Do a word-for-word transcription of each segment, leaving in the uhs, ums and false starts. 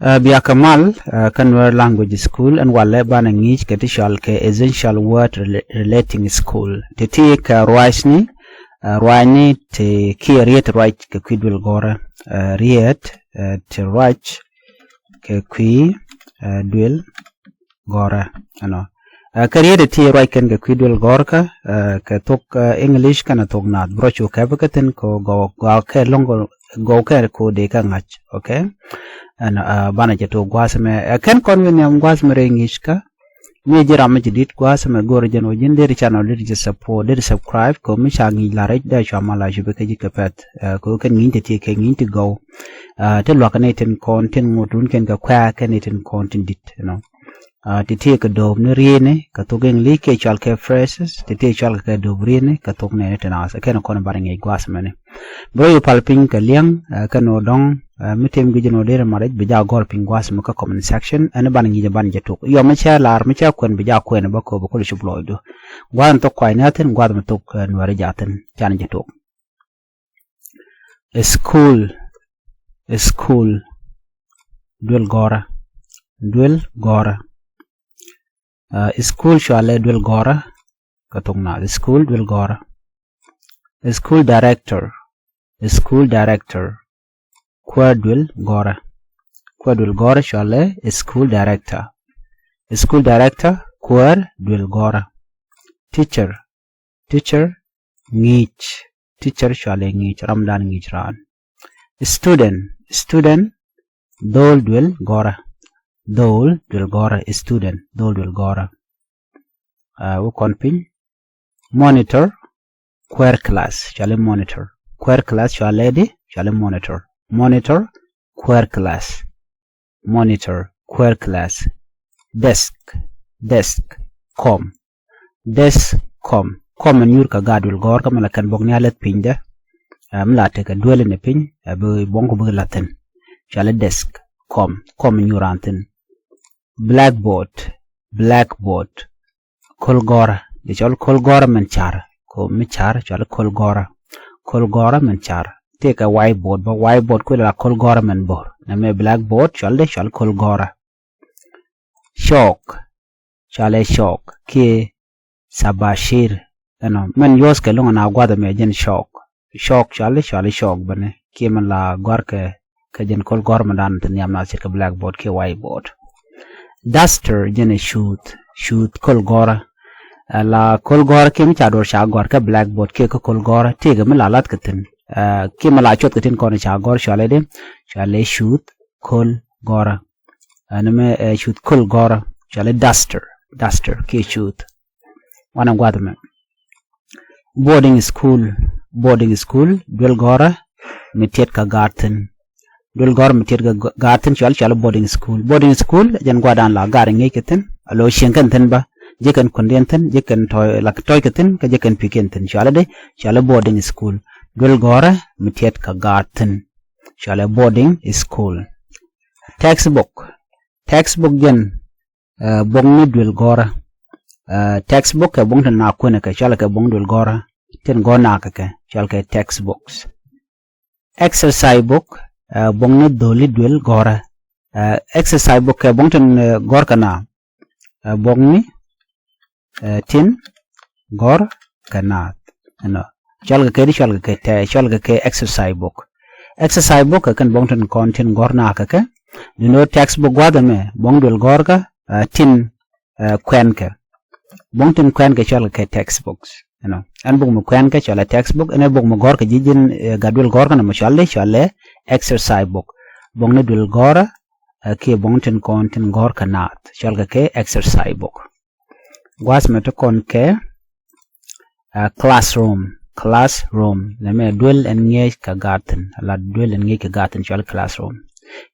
Ɛ, bia kɛ mal, ɛ, kä Nuer Language School, ɛn walɛ banɛ ŋi̱i̱c kɛ ti cɔal kɛ essential word rela-, relating school. Ti ti kɛ ruacni, ɛ, ruacni ti kiɛ riet ruac kɛ kui̱ duel gɔrä. Ɛ, riet, ɛ, ti ruac kɛ kui̱, ɛ, duel gɔrä. Ɛnɔ. Ɛ, kä riet ti ruac kɛn kɛ kui̱ duel gɔrkä, ɛ, kɛ thok, ɛ, English kɛnɛ thok Naath. Bi rɔ cu kɛp kä thin kɛ gɔw, gɔw kɛ lɔŋ gɔw kɛ ko dee kɛ ŋa̱c. Okay. Ɛn, ɛ, banɛ jɛ tok gua̱a̱th mɛ. Ɛ, kɛn kɔn wi̱n nhiam gua̱a̱th mɛ rɛy ŋi̱i̱c kä. Mi ji̱ ram mi ci di̱t gua̱a̱th mɛ go̱r jɛn wä ji̱n deri channel deri jɛ support deri subscribe kɛ mi ca ŋi̱i̱c la rɛc dee cua mal a cupi kä ji̱ kɛ pɛth. Ɛ, kɛ kɛn ŋi̱i̱c ti ti kɛ ŋi̱i̱c ti gɔw. Ɛ, ti luak ni tin kɔn tin ŋot run kɛn kɛ kuɛ kɛn ni tin kɔn tin di̱t, you know. Ɛ, ti ti kɛ do̱p ni rieni kɛ thok English kɛ cɔal kɛ phrases, ti ti cɔal kɛ do̱p rieni kɛ thok nɛni ti Naath. Kɛn kɔn banɛ ŋi̱i̱c gua̱a̱th mɛni. Bro yu pal piny kɛ liɛŋ, ɛ, kɛn wä dɔŋ, ɛ, mi tim gi jɛn wä deri ma rɛc bi ja gɔr piny gua̱a̱th mɛ kä comment section, ɛn banɛ ŋi̱i̱c banɛ jɛ tok. Yɔ mi cɛ lar mi cɛ kuɛn bi ja kuɛn bä kɔ bä kul cup lɔcdu. Gua̱a̱th mi thok kuay ni a thin, gua̱a̱th mi thok, ɛ, Nuɛri ja thin, canɛ jɛ tok. School, school, duel gɔrä, duel gɔrä. Ɛ, school cɔalɛ duel gɔrä, kä thok Naath, school duel gɔrä. School director, school director, kuäär duel gɔrä. Kuäär duel gɔrä cɔalɛ school director. School director, kuäär duel gɔrä. Teacher, teacher, ŋi̱i̱c. Teacher cɔalɛ ŋi̱i̱c, ramdan ŋi̱i̱c raan. Student, student, dhol duel gɔrä. Dhol duel gɔrä, student, dhol duel gɔrä. Ɛ, wä kɔn piny. Monitor, kuäär class, cɔalɛ monitor. Kuäär class cɔalɛ di, cɔalɛ monitor. Monitor, kuäär class. Monitor, kuäär class. Desk, desk, kɔm. Desk, kɔm. Kɔm ɛn nyuur kɛ gaat duel gɔrä kä mi la kɛn bok ni a läth piny dɛ. Ɛ, mi la tekɛ duel ni piny, ɛ, bi bok ku bi la̱th thin. Cɔalɛ desk, kɔm. Kɔm ɛn nyuur an thin. Blackboard, blackboard. Ko̱l gɔrä, jɛ cɔl ko̱l gɔrä mɛn car. Ko mi car cɔal ko̱l gɔrä. Ko̱l gɔrä mɛn car. Tëëkɛ whiteboard, bä whiteboard kuilɛ la ko̱l gɔrä mɛn bo̱r. Nɛ mɛ blackboard cɔal dee cɔal ko̱l gɔrä. Chalk, cɔalɛ chalk kiɛ sabashir. Ɛnɔ mɛn yuɔth kɛ loŋ na gua̱th mɛ jɛn chalk. Chalk cɔalɛ, cɔalɛ chalk bäni kiɛ mɛn la gɔ̱a̱r kɛ, kɛ jɛn ko̱l gɔ̱a̱r mɛ dan ti nhiam na ce̱tkɛ blackboard kiɛ whiteboard. Duster jɛn ɛ cuuth, cuuth ko̱l gɔ̱a̱rä. Ɛ, la ko̱l gɔ̱a̱rä kiɛ mi ca duɔr ca gɔ̱a̱r kɛ blackboard kiɛ kä ko̱l gɔ̱a̱rä tëëkɛ mi la lath kɛ thi̱n. Ɛ, kiɛ mi la cuɔth kɛ thi̱n kɔn ca gɔ̱a̱r cɔalɛ di, cɔalɛ cuuth ko̱l gɔ̱a̱rä. Ɛn mɛ, ɛ, cuth köl gɔ̱rä, cɔalɛ duster, duster kiɛ cuth. Wanɛ gua̱th mɛ. Boarding school, boarding school, duel gɔ̱rä mi tiɛt kɛ gaat thi̱n. Duel gɔ̱rä mi tiɛt kɛ gaat thi̱n cɔal, cɔalɛ boarding school. Boarding school jɛn gua̱dan la gaat ŋi̱i̱c kɛ thi̱n, a lo̱ cieŋ kɛn thi̱n bä, ji̱ kɛn kuändɛ thi̱n, ji̱ kɛn tɔ̱, la tɔ̱c kɛ thi̱n, kä ji̱ kɛn pi̱kiɛn thi̱n. Cɔalɛ di, cɔalɛ boarding school. Duel gɔ̱rä mi tiɛt kɛ gaat thi̱n, cɔalɛ boarding school. Textbook. Textbook jɛn, ɛ, bok ni duel gɔ̱rä. Ɛ, textbook kɛ bok tin na kuɛnɛ kɛ, cɔalɛ kɛ bok ni duel gɔ̱rä. Tin gɔ̱r na kɛ kɛ, cɔalɛ kɛ textbooks. Exercise book, ɛ, bok ni dholi duel gɔ̱rä. Ɛ, exercise book kɛ bok tin, ɛ, gɔ̱r kɛ na. Ɛ, bok ni, ɛ, tin gɔ̱r kɛ naath. Ɛnɔ. Cɔalkɛ kɛ di, cɔalkɛ kɛ tɛ, cɔalkɛ kɛ exercise book. Exercise book kɛ kɛn bok tin kɔn tin gɔ̱r na kɛ kɛ. Duundɛ textbook gua̱th ɛmɛ, bok duel gɔ̱rkä, ɛ, tin, ɛ, kuɛnkɛ. Bok tin kuɛnkɛ cɔalkɛ kɛ textbooks. Ɛnɔ. Ɛn bok mi kuɛnkɛ cɔalɛ textbook, ɛn bok mi gɔ̱rkä ji̱ ji̱n, ɛ, gat duel gɔ̱rkä nɔmɔ cɔalɛ, cɔalɛ exercise book. Bok ni duel gɔ̱rä, ɛ, kiɛ bok tin kɔn tin gɔ̱rkä naath. Cɔalkɛ kɛ exercise book. Gua̱th mɛ ti kɔn kɛ, ɛ, classroom, classroom. Nɛ mɛ duel ɛn ŋi̱eec kɛ gaat thi̱n, la duel ɛn ŋi̱eec kɛ gaat thi̱n cɔal classroom.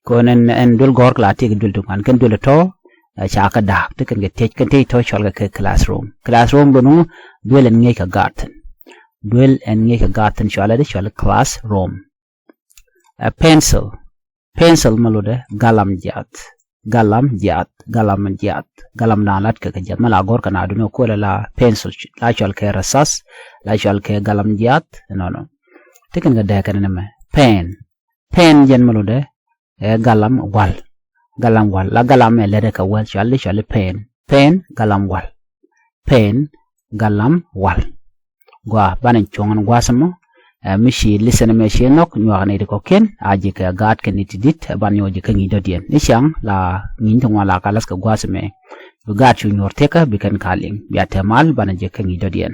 Kɔn ɛn, ɛn duel gɔ̱rkä la ti kɛ duel ti ŋuan, kɛn duel tɔ̱, ɛ, ca kɛ da̱a̱k, ti kɛn kɛ tiec, kɛn tiec tɔ̱ cɔalkɛ kɛ classroom. Classroom bä nuŋ duel ɛn ŋi̱eec kɛ gaat thi̱n. Duel ɛn ŋi̱eec kɛ gaat thi̱n cɔalɛ di, cɔalɛ classroom. Ɛ, pencil. Pencil mɛ lotdɛ galam jiath. Galam jiath. Galam jiath. Galam dan lat kɛ kɛ jiath. Mɛ la gɔ̱r kɛ na duni kuɛlɛ la pencil. La cɔalkɛ rasas. La cɔalkɛ galam jiath. Nɔnɔ. Ti kɛn kɛ dee kɛn ni mɛ. Pen. Pen jɛn mɛ lotdɛ, ɛ, galam gual. Galam wal. La galam ɛ lɛt ɛ kɛ wäl cuali cuali pen. Pen galam wal. Pen galam wal. Gua banɛ cuɔ̱ŋ ɛn gua̱a̱th ɛmɔ. Ɛ mi ci listen ɛmɛ ci nhɔk nyuak ni ti kɔ̱kiɛn a ji̱ kɛ gaat kɛn ni ti di̱t ɛ ban nyuɔk ji̱ kä ŋi̱i̱c dɔ̱diɛn. Ni ciaŋ la ŋi̱i̱c ti ŋuan la ka läth kɛ gua̱a̱th ɛmɛ. Bi gaat cu nyuɔr thiäkä bi kɛn ka liŋ. Bia te mal banɛ ji̱ kä ŋi̱i̱c dɔ̱diɛn.